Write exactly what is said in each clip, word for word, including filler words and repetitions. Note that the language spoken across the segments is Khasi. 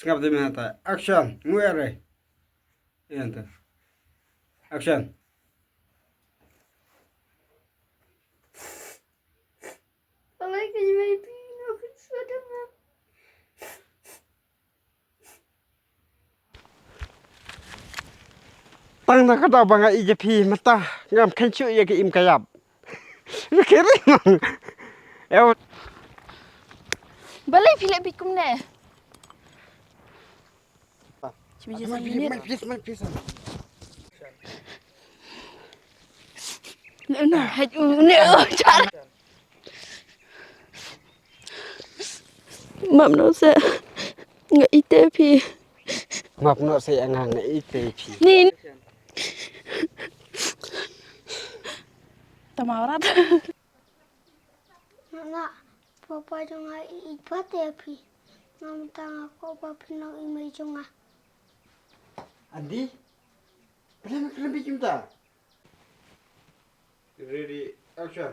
Kap de mata. Action. Nguh ïa re. Ïa ta. Action. Tang na ka daw ba nga ïeit ïa phi mynta ngam kheiñ shuh ïa ka im ka ïap. Nga kiri mang. Ew. Balei phi leh beit kumne? Shibit Aduh, man, man, man, please, man, please. No, no, hai, ne, oh, char. Map noh seh. Nga ïeit ïa phi. Map noh seh, nga, nga ïeit ïa phi. Ni. Tama aurat. Nga, nga, papa jong nga i, i pat ïa phi. Nga mynta nga kwah ba phin long i mei jong nga. Adi? Balei me kren beit kumta? Ready, action.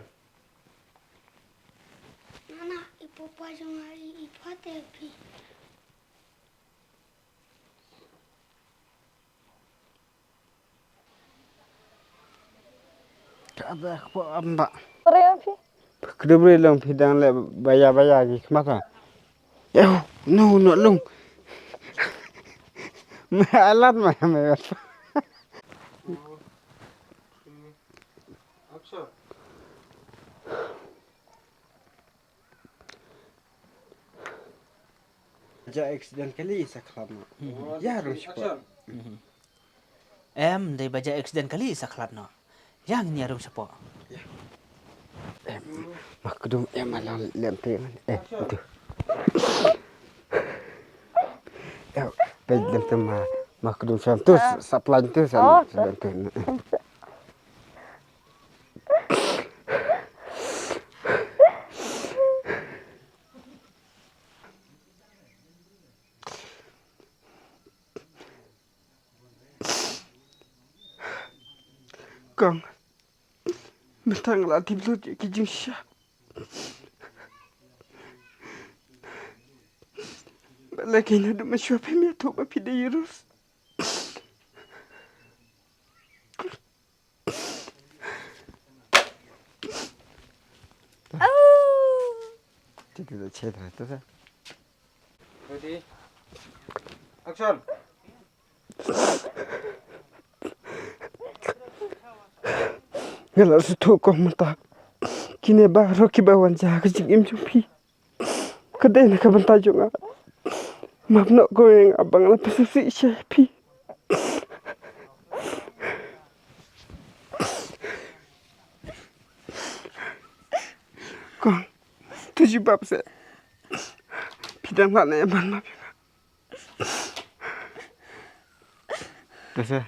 Nga, nga, i papa jong nga i, i pat ïa phi. Ka da kpo amba. Ore phi. Kdum ri long phi dang leh baya baya ki khmat ha. Ew, no, no long. Me alat ma me. Action. Ja accident kali sa khlad noh. Mhm. Ya, rung spot. Action. Mhm. Em, dei ba ja accident kali sa khlad noh. Ya ngin ïa rung spot. Ya. Em, ma kdum em ma lang lem te man. Eh, tu. Eh, pe lem te ma, ma kdum sam tu, sa plan tu, sam, oh, sam tu. Kong, mynta nga la tip lut ïa ki jingshisha. Balei kein naduh mynshuwa phim ïathuh ba phi dei ïa Rose? Ready? Action! Nga la sngewthuh kong mynta. Kine baroh kiba wan sha ka jingim jong phi. Ka dei na ka bynta jong nga. Map noh kong ïa nga ba nga la pynsngewsih sha phi. Kong, to jubab seh. Phi dang lah ne ban map ïa nga. Te seh.